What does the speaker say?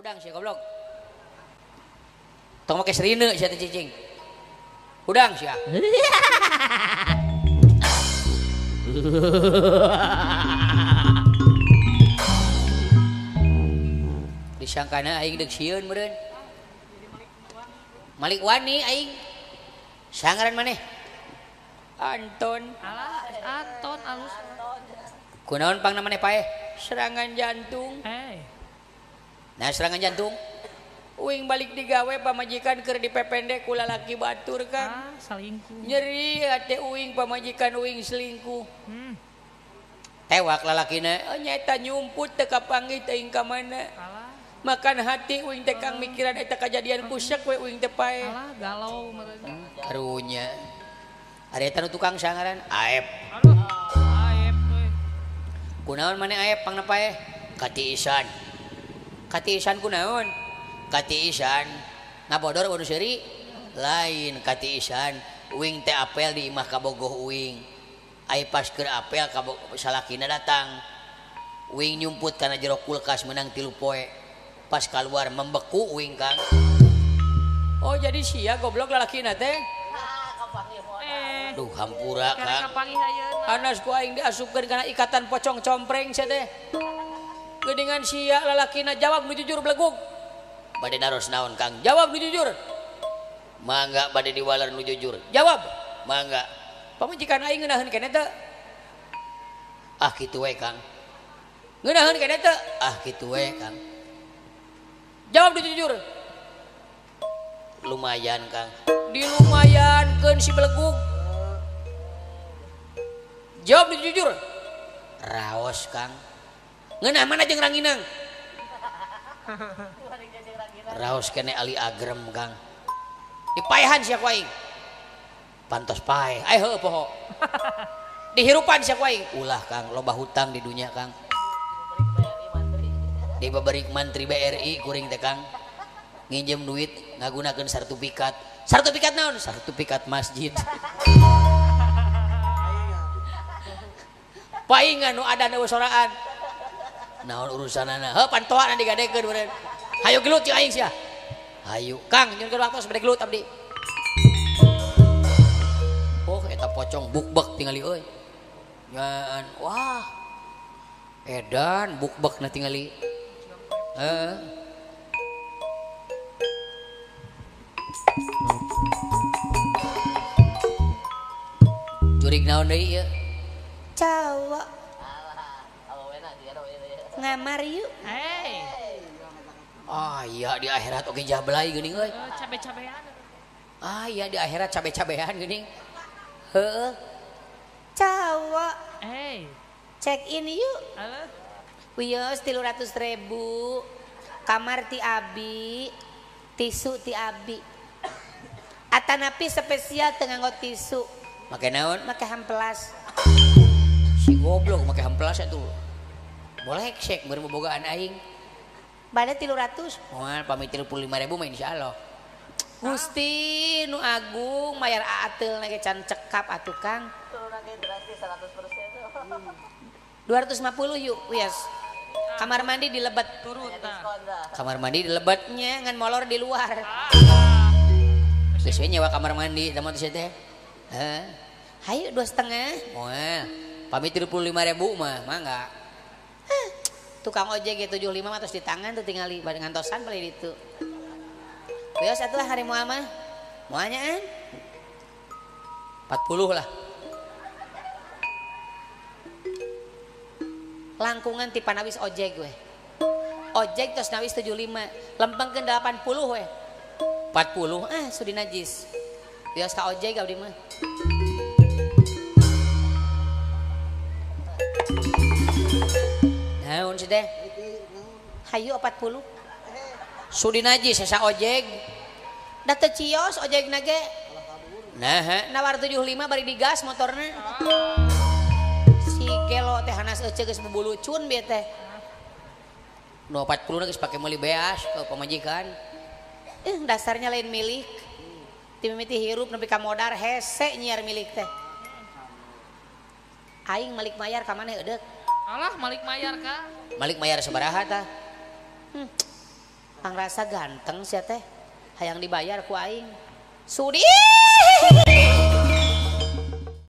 Hudang sia goblok. Tong make serine sia teh cicing. Hudang sia. Disangkana aing deuk sieun meureun. Malik wani aing. Sangaran maneh? Anton. Alah, Anton alus. Kunaon pangna maneh paeh? Serangan jantung. Hey. Nah, serangan jantung. Uing balik digawe pamajikan keur dipependek ku lalaki batur Kang. Ah, selingkuh. Nyeri hate uing pamajikan uing selingkuh. Tewak lalakina, oh, nyaeta nyumput teu kapanggih teuing ka mana. Alah. Makan hati uing teh Kang mikiran eta kajadian kusek we uing teh paeh. Alah, galau meureun. Karunya. Ari eta nu tukang sangaran Aep. Aduh, Aep euy. Kunaon maneh Aep pangna paeh? Katiisan. Katiisan kunaon? Katiisan ngabodor nu seuri lain katiisan uing teh apel di imah kabogoh uing. Ai pas keur apel salakina datang. Uing nyumput kana jero kulkas menang 3 poe. Pas keluar membeku uing Kang. Oh jadi sia goblok lalakina teh. Duh hampura Kang. Anas ku aing diasupkeun kana ikatan pocong compreng sia teh. Geuningan sia lalakina jawab nu jujur belegug. Bade naros naon Kang? Jawab nu jujur. Mangga bade diwaler nu jujur. Jawab. Mangga. Pamajikan aing ngeunaheun keneh teu? Ah kitu we Kang. Ngeunaheun keneh teu? Ah kitu we Kang. Jawab nu jujur. Lumayan Kang. Dilumayankeun si belegug. Jawab nu jujur. Raos Kang. Ngeunah mana jeung ranginang? Raos kene ali agrem Kang. Dipaehan sia ku aing. Pantos paeh. Ai heueuh poho. Dihirupan sia ku aing. Ulah Kang, loba hutang di dunya Kang. Dibabari mantri BRI kuring teh Kang. Nginjem duit ngagunakeun sertifikat. Sertifikat naon? Sertifikat masjid. Paingan nu ada nu soraan. Naon urusanana? Heuh pantoana digadekeun meureun. Hayu gelut jeung aing sia. Hayu Kang, nyunkeun waktu bade gelut abdi. Oh eta pocong bukbek tingali euy. Nyaan wah. Edan bukbekna tingali. Heeh. Jurig naon deui ieu? Cowok. Ngamar yuk. Hey. Ah iya di akhirat oge jablay geuning euy. Cabe-cabean. Ah iya di akhirat cabe-cabean geuning. Heeh. Cowok. Hey. Check in yuk. Halo. Wios 300.000. Kamar ti abi, tisu ti abi. Atanapi spesial teu nganggo tisu. Make naon? Make hamplas. Si goblok make hamplas atuh. Boleh sek meureun bobogaan aing. Bade 300. Moal pamit 35.000 mah insyaallah. Gusti nu agung mayar aateul ge can cekap atuh Kang. Turunan ge drastis 100%. 250 yuk, wios. Kamar mandi di lebet. Turun tah. Kamar mandi di lebet nya ngan molor di luar. Geus we nyewa kamar mandi eta mah teh. Heh. Hayu 2,5. Moal pamit 35.000 mah mangga. Tukang ojek ge 75 mah tos di tangan tuh tingali bade ngantosan paling ditu. Wios atuh hari moal mah. Moalnya an? 40 lah. Langkungan ti panawis ojek we. Ojek tos nawis 75, lempengkeun 80 we. 40 ah sudi najis. Wios ka ojek abdi mah. Naon sih teh? Hayu 40. Sudi najis sesa ojek. Da teu cios ojek na ge. Nah, nawar 75 bari digas motorna. Si gelo teh hanas euceu geus bubulucun bieu teh. Nu 40 geus pake meuli beas ke pamajikan. Dasarnya lain milik. Ti mimiti hirup nepi ka modar hese nyiar milik teh. Aing malik mayar ka maneh eudeuk. Alah malik mayar ka. Malik mayar sabaraha tah? Pangrasa ganteng sia teh. Hayang dibayar ku aing. Sudi.